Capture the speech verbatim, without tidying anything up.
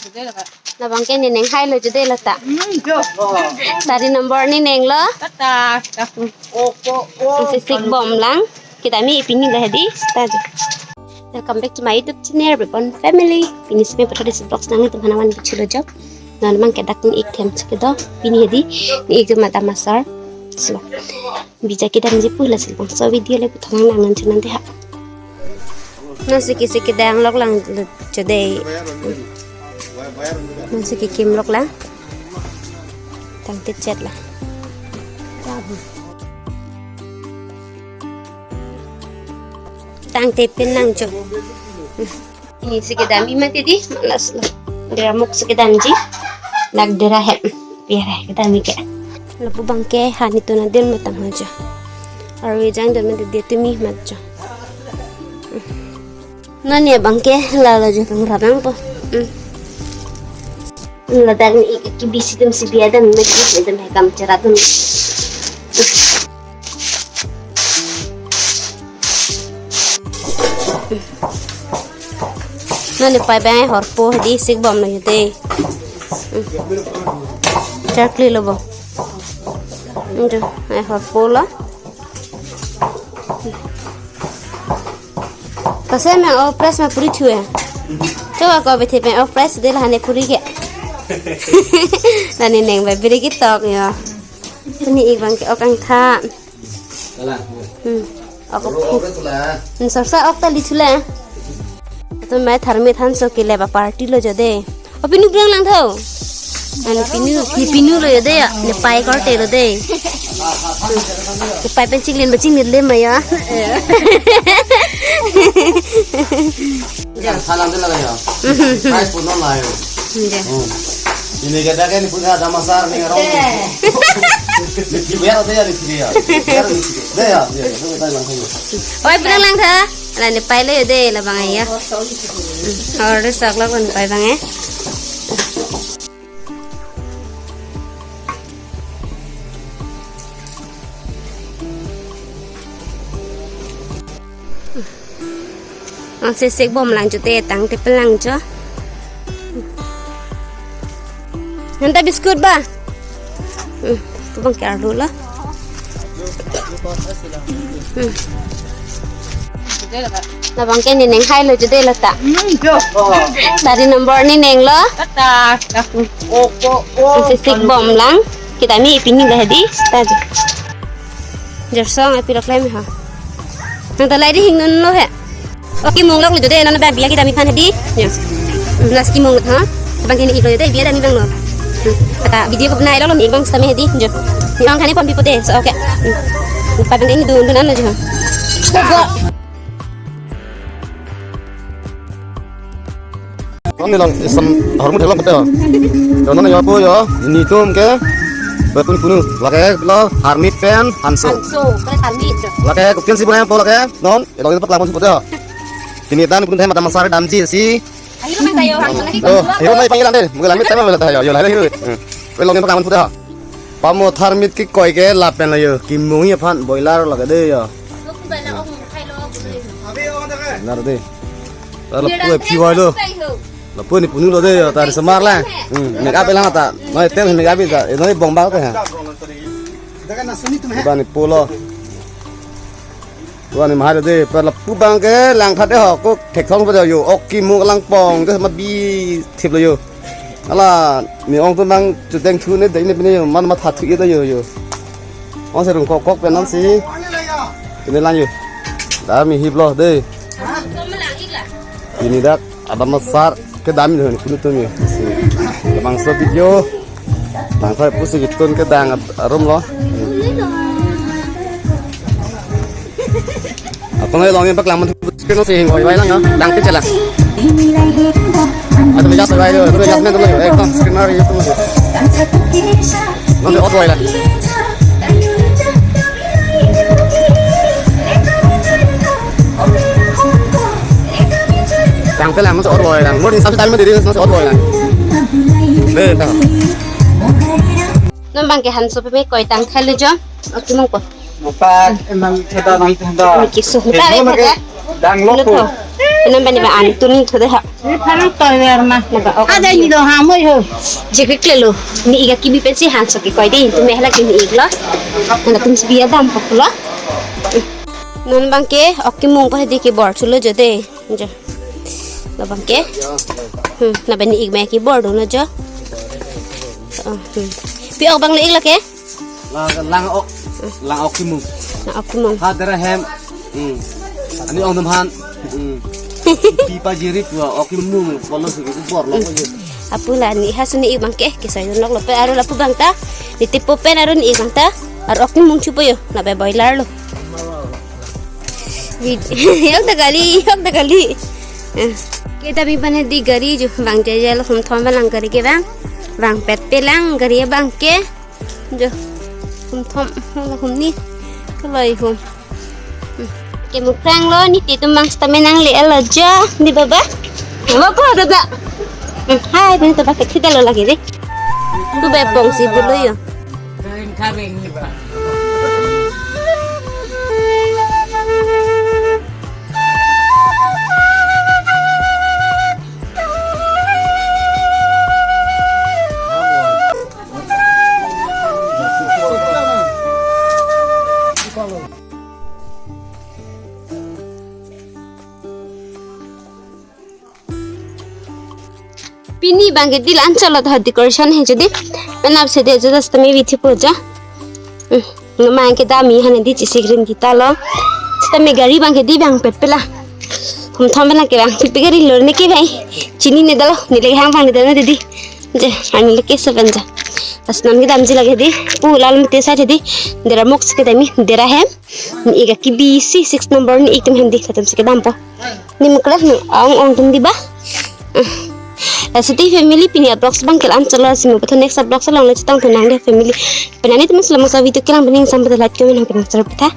Labang ke ne neng hai lo jode lata. Sari number ne neng lo. Tata, tata. Opo, o. Si sik bom lang. Kedam-i pini lo hedi. Sita jo. Welcome back to my YouTube channel, Ripon Family. Pini sime patha desi vlogs nanglitum aphan nangvan bichilo jo. Non mang ke dak ne ik them si kedo. Pini hedi. Ne ik jo madam asar. So. Bija kedamji pu lasi labangso video le puthot nang nang chenam dei ha. Non si ke si kedang lok lang jode. Non si ke kim lok lang. Tangte chet lang. Tangte pen lang jo. Ini si kedam-i mati di, malas lo. Dera muk si kedamji. Nag dera hem. Biar kedam-i ke. Lapu abang ke hani tuna dir matang aja. Arve jang dun mati dia tumi mat jo. Non ya abang ke lalo jo pang rabang po. Hmm. Ladak ne ik ke bisi atum si biya dam ne ik atum he kam chera atum. Non nepei abang horpo hedi sik bom lo hedi. Chakli lo bo. Njo, ai horpo lo. Kase me o press me puri thu e. Choba ko bethe pe o press de la hane puri ke. Nani neng ba biri ki tok yo. Puni ik abang ke ok angtha. Kala. Hmm. Ok. Ro, ok, kala. Hmm, sorsa ok ta li thule. Atum mai tharmi thanso ke le ba party lo jode. O pinu brang lang tho. Ani pinu, ni pinu lo jode ya. Nepei korte lo de. Hmm. Nepei pen chinglin ba chinglin le ma ya. Yang salam de lagaya. Price pun non layo. Iya. Hmm. Ini kita kan punya ada masar nih orang. Ni biar ada ya, ni biar. Biar ni biar. Deh ya, ya, ya. Oi, brang lang tha. Ala nepei lo de labang ya. Hor de sak lo nepei abang eh. Ang sesek bom lang jute tangte pelang jo. Nanta biscuit ba? Hmm, tu abang ke arlo la. Hmm. Labang ke ne neng hai lo jode lata. Sari number ne neng lo. Tata, tata. Opo, o. Ang sesek bom lang. Kedam-i pini lo hedi. Sita jo. Jersong api lok lem ha. Nang ta lai di hing non lo he. Oke mung lok lo jode non ba biya kedam-i aphan hedi. Ya. Last ki mung ha. Abang ke ne ik lo jode biya kedam-i abang lo. Kata video ko bnai lo lo ne ik abang sitame hedi. Jo. Ne abang thani pon pipo de. So oke. Abang ke ne dun dun an lo jo. Ko bo. Kami lang isam hormu theklong pute. Yo non yo po yo, netum ke. Bapun punu. Lake lo Harmit pen Hanso. Hanso, pre Harmit. Lake kopi-an si pulang po lake. Non, ilong itu paklang pute. Ini dan pun thai madam asar damji si. Ayo, main tayo, Hanso lagi. Oh, hero mai panggil ande. Mungkin Harmit tema mula tayo. Yo, lahir hero. Hmm. Ilong itu paklang pute. Pamo Harmit kekoi ke lapen lo yo. Kimung aphan boiler lake de yo. Nar de. Tar lapu phi wai lo. Lapu ne punu lo de yo, tar semar la. Hmm, make up lang ta. Noi tem make up ta. Noi bong bak ta ha. Ba ne pulo. Ba ne mahar de, per lapu abang ke lang khat de ho, ko thekthong ba yo, ok kimung lang pong, ke ma bi thip lo yo. Ala, ne ong tu nang chuteng thu ne, dei ne pine yo, man matha thu ye ta yo yo. Ong se rung kok kok pen nang si. Pine lang yo. Dam-i hip lo de. Ini dak adam asar kedam-i lo punu tum yo. Si. Labangso video. Nang sai pusi kitun kedang at-, arum lo. Ako na ilong yung paklang man. Screen si hing oi wai lang yo. Dang picture lang. Atum adjust wai lo, atum adjustment lo yo. Ekdom screen mari itu lo. Non ot wai lang. Dang pelang non ot wai lang. Mur insap time diri non ot wai lang. Be ta. Non abang ke Hanso peme koi tang khai lo jo. Oke mong ko. Mopak emang theda nang theda. Miki so theda. Dang lok ko. Nang bani ba an tuni thode ha. Ni pharang toiver ma. Nang ba ok. Ada ni do ha moi ho. Jeke klelo. Ne-ik akibi pensi han soke koi de. Netum hala ke ne-iklo. Nang atum si biya dam poklo. Non abangke ok kemung pa hedi kebor thulo jo de. Jo. Labangke. Hmm, nang bani ik ma kebor dolo jo. Oh, hmm. Pi ok abang le-iklo ke? Lang, lang ok, lang ok kemung. Lang ok kemung. Ha dera hem. Hmm. Ani ong dum han. Hmm. Pi pajiri pu ok kemung. Polo si kebor lo ko je. Apu la ne ha suni ik abangke, kisai nok lo pe aro lapu abang ta. Ne tipo pen aro ne ik abang ta. Aro ok kemung chupo jo. Nang ba boiler lo. Vid-, yok ta kali, yok ta kali. Eh. Ke ta bi bane di gari jo bang jai jai lo hum thom bang gari ke bang. Bang pet pelang gari abangke. Jo. Hum thom, hum ni. Kaloi hum. Hmm. Ke mukrang lo ne titum bang sitame nangle-etlo jo. Di baba. Mama po dada. Hmm, hai, bini to ba ke thida lo lagi de. Tu be pong si bulu jo. Pini abangke di la-an chalo ta decoration he jo di. Penap si de jo sitame vithi po jo. Hmm, ngamang ke dami hane di chisi green kita lo. Sitame gari abangke di bang pet pela. Hum thom bang ke bang pipi gari lo ne ke bang. Chinine dalo, ne le hang bang ne dalo di. Je, ani le ke seven ja. As non kedam ji lage di. Pu lal mate sa di. Dera mok si kedam mi, dera hem. Ne-ik akibi si six number ne-ik atum hem di latum si kedam po. Ne mukle ne ong ong atum di ba. Ah. Lasi di family pini a-vlogs abangke la-an chalo si mo patho next a-vlogs along le chetong thunang de family. Penani teman selama sa video kelang pening sampai like comment hang penang serap ta.